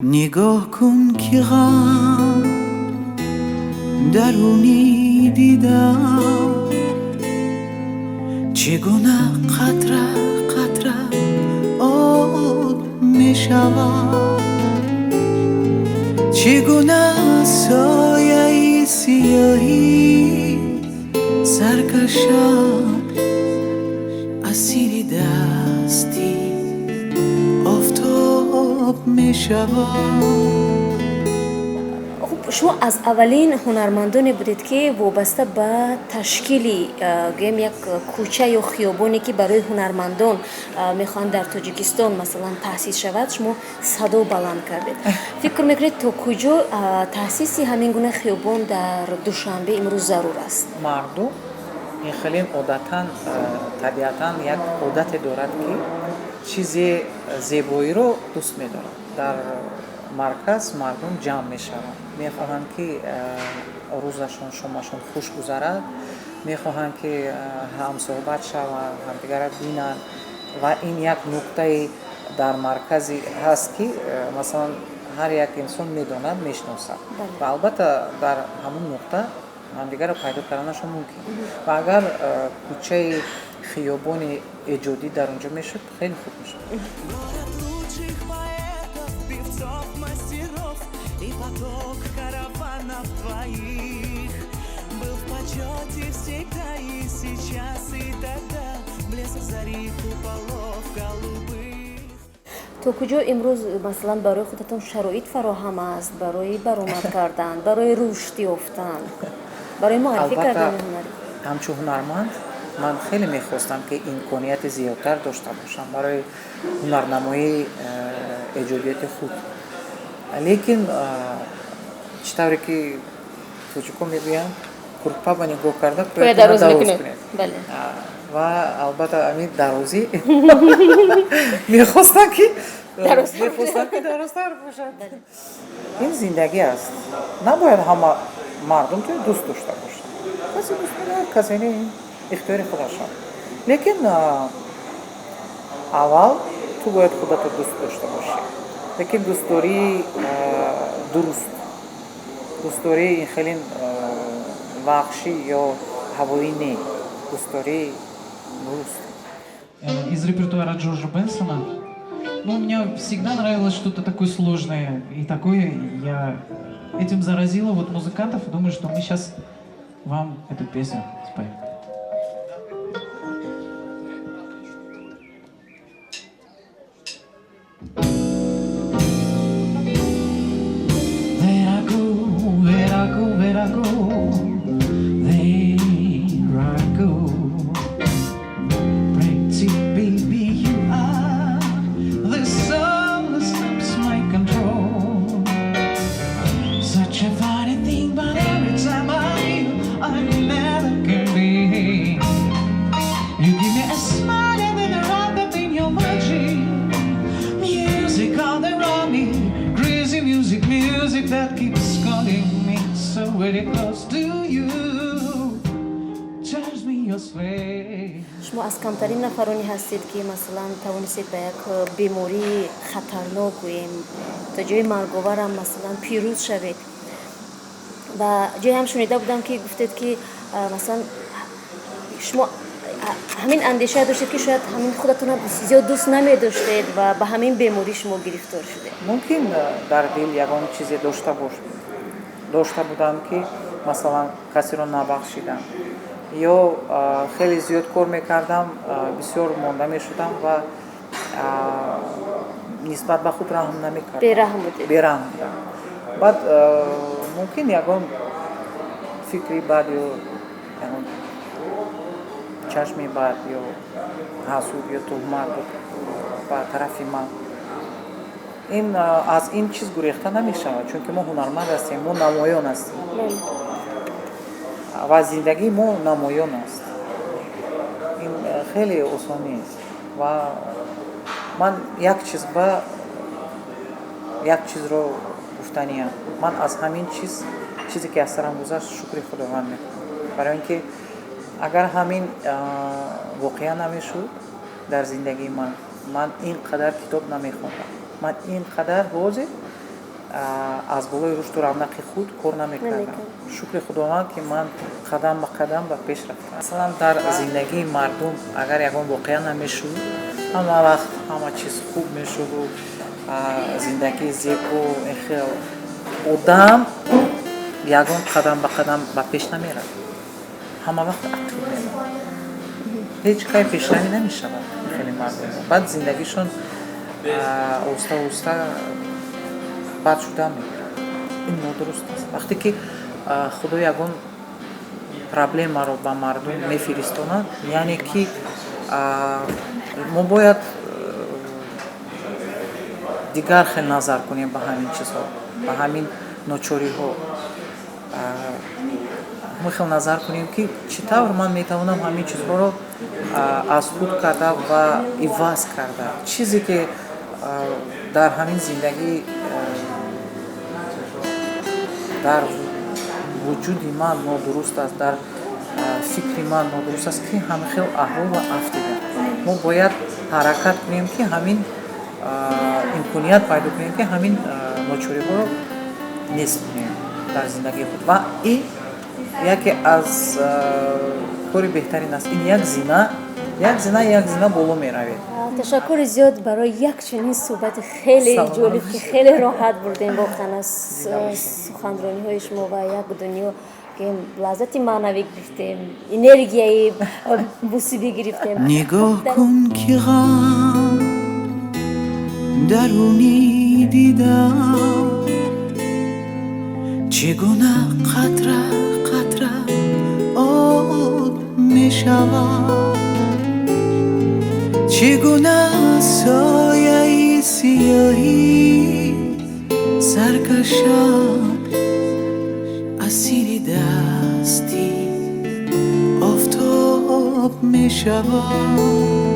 Нигоҳ кун, ки ғам даруни дидам чӣ гуна қатра қатра об мешавад, чӣ гуна сояи сиёҳӣ саркашад асири дасти офтоб мешавад. Хуб, шумо аз аввалин ҳунармандоне будед, ки вобаста ба ташкили, гӯем, як кӯча ё хиёбоне, ки барои ҳунармандон мехоҳанд дар Тоҷикистон, масалан, таъсис шавад, шумо садо баланд кардед. Фикр мекунед, то куҷо таъсиси ҳамин гуна хиёбон дар Душанбе имрӯз зарур аст? Мардум ин хеле одатан, табиатан як одате дорад, ки чизе зебоиро дӯст медорад. Дар марказ мардум ҷамъ мешаванд, мехоҳанд, ки рӯзашон, шомашон хуш гузарад, мехоҳанд, ки ҳамсӯҳбат шаванд, ҳамдигарро бинанд. Ва ин як нуқтаи дар маркази ҳаст, ки, масалан, ҳар як инсон медонад, мешиносад ва албатта дар ҳамун нуқта ҳамдигарро пайдо карданашон мумкин. Ва агар кӯчаи хиёбони эҷодӣ дар он ҷо мешуд, хеле хуб мешуд. Город лучших поэтов, певцов, мастеров и поток караванов твоих был в почете всегда, и сейчас, и тогда. Блеск зари куполов голубых. То куҷо имрӯз, масалан, барои худатон шароит фароҳам аст барои баромад кардан, барои рушд ёфтан, барои муаррифӣ Албатта, кардани ҳунари? Ҳамчун ҳунарманд ман хеле мехостам, ки имконияти зиёдтар дошта бошам барои ҳунарнамоии эҷодияти худ, лекин чӣ тавре ки тоҷико мегӯянд, курпа ба нигоҳ карда поя дароз дароз мекунед. кунед. Бале. Ва албатта ҳамин дарозӣ мехостам, ки дарозтар. Мехостам, ки дарозтар бошад. Ин зиндагӣ аст, набояд ҳама мардум туро дӯст дошта бошад. Касе дӯст медорад, касе не, ин ихтиёри худашон. Лекин аввал ту бояд худатро дӯст дошта бошӣ, лекин дӯстдории дуруст, дӯстдории ин хеле ваҳшӣ ё ҳавоӣ не, дӯстдории дуруст. Из репертуара Джорджа Бенсона. Ну, мне всегда нравилось что-то такое сложное. И такое я этим заразила вот музыкантов. Думаю, что мы сейчас вам эту песню споем. There I go, there I go, there I go, there I go. Pretty baby, you are the soul that slips my control. Such a funny thing, but every time I'm you, I never can be. You give me a smile and then I wrap up in your magic. Music all around me, crazy music, music that keeps calling me so very close to you. Turns me your slave. Шумо аз камтарин нафароне ҳастед, ки, масалан, тавонистед ба як бемории хатарнок, гӯем, то ҷои марговарам, масалан, пирӯз шавед. Ва ҷое ҳам шунида будам, ки гуфтед, ки масалан, шумо ҳамин андеша доштед, ки шояд ҳамин худатонро зиёд дӯст намедоштед ва ба ҳамин беморӣ шумо гирифтор шудед. Мумкин, дар дил ягон чизе дошта бош дошта будам, ки, масалан, касеро набахшидам ё хеле зиёд кор мекардам, бисёр монда мешудам ва нисбат ба худ раҳм намекардам. Бераҳм будед. Бераҳм будам. Баъд мумкин ягон фикри бад ё ягон чашми бад ё ҳасуд ё туҳмат буд ба тарафи ман. Ин аз ин чиз гурехта намешавад, чунки мо ҳунарманд ҳастем, мо намоён ҳастем ва зиндагии мо намоён аст. Ин хеле осон нест. Ва ман як чиз ба як чизро гуфтаниям: ман аз ҳамин чиз, чизе ки аз сарам гузашт, шукри Худованд мекунам, барои ин ки агар ҳамин воқеа намешуд дар зиндагии ман, ман ин қадар китоб намехондам, ман ин қадар ҳозир Аз болои рушду равнақи худ кор намекардам. Шукри Худованд, ки ман қадам ба қадам ба пеш рафтам. Масалан, дар зиндагии мардум агар ягон воқеа намешуд, ҳама вақт ҳама чиз хуб мешуду зиндагии зебо, хел одам ягон қадам ба қадам ба пеш намерад, ҳама вақт ақиб мерад, ҳеҷ кай пешравӣ намешавад. Хеле мардум баъд зиндагишон оҳиста оҳиста бад шуда мегирад. Ин нодуруст аст. Вақте ки Худо ягон проблемаро ба мардум мефиристонад, яъне ки мо бояд дигар хел назар кунем ба ҳамин чизҳо, ба ҳамин ночориҳо, ҳамин хел назар кунем, ки чӣ тавр ман метавонам ҳамин чизҳоро аз худ карда ва иваз карда, чизе ки дар ҳамин зиндагӣ дар вуҷуди ман нодуруст аст, дар фикри ман нодуруст аст, ки ҳамин хел аҳвол афтида, мо бояд ҳаракат кунем, ки ҳамин имконият пайдо кунем, ки ҳамин ночориҳоро нест кунем дар зиндагии худ. Ва ин яке аз кори беҳтарин аст. Ин як зина, як зина, як зина боло меравед. Ташаккури зиёд барои як чунин суҳбати хеле ҷолиб, ки хеле роҳат бурдем воқеан аз суханрониҳои шумо ва як дунё лаззати маънавӣ гирифтем, энергияи мусибӣ гирифтем. Нигоҳ кун, ки ғам даруни дидам чӣ гуна қатра қатра об мешавад, чӣ гуна сояи сиёҳӣ саркашам асири дасти офтоб мешавад.